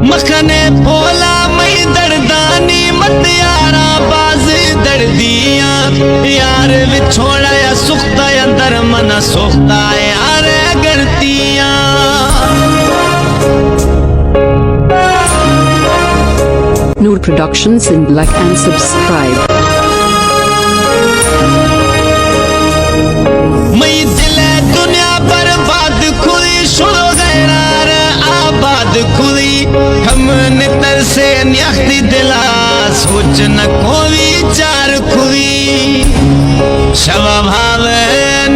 مکنے پولا مئی دردانی مت یارا باز دردیاں، یار وچھوڑا یا سختا یا در منا سختا یار گرتیاں۔ Noor Production Sindh, like and subscribe. مئی دل دنیا برباد کھلی، شلو غیرار آباد کھلی۔ ہم نتر سے نیختی دلا، سوچ نہ کوئی چار کھلی۔ شوا بھاو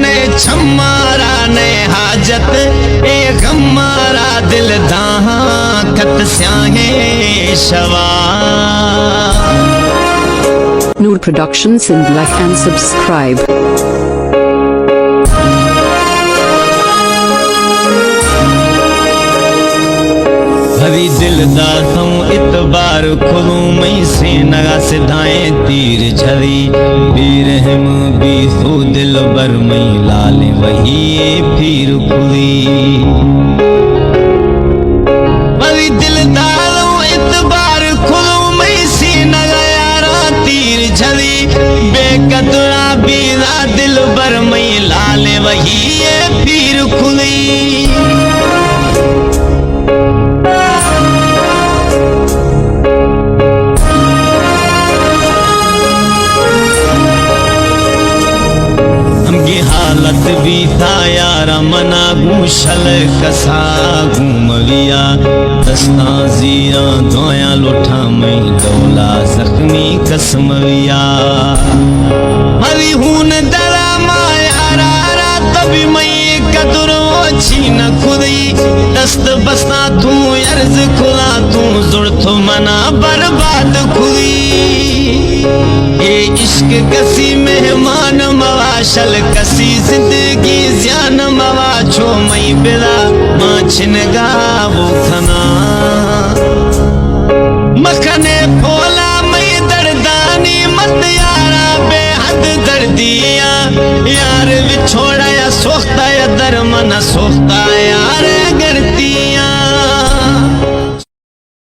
نے چھمارا نے حاجت، اے غمارا دل داں کت سیاہیں شوا۔ Noor Production Sindh, like and subscribe. ہری دل داتوں اتبار کھلوں، مئی سینگا سدھائیں تیر جھری۔ بے رحم بے سو دلبر، مئی لالیں وہی پیر کھلی۔ ہری دل داتوں اتبار کھلوں، مئی سینگا یارا تیر جھری۔ بے قدرا بیرا دلبر، مئی لالیں وہی پیر کھلی۔ ہمگے حالت بیتا یارا منا گوں شل کسا گوں مویا، دستاں زیراں دعایاں لوٹاں مئی ڈولا زخمی کس مویا۔ ہری ہون درا ما یارا را تبی مئی قدر و چین کھدی۔ دست بستاں توں عرض کھلاں توں زڑت منا برباد کھدی۔ اے عشق کسی مہمان موا، شل کسی زندگی زیان موا، چو مئی بلا ما چھنگا بو کھنا۔ مکھنے پولا مئی دردانی مت یارا بے حد دردیاں، یار وچھوڑا یا سوختا یا در من سوختا یار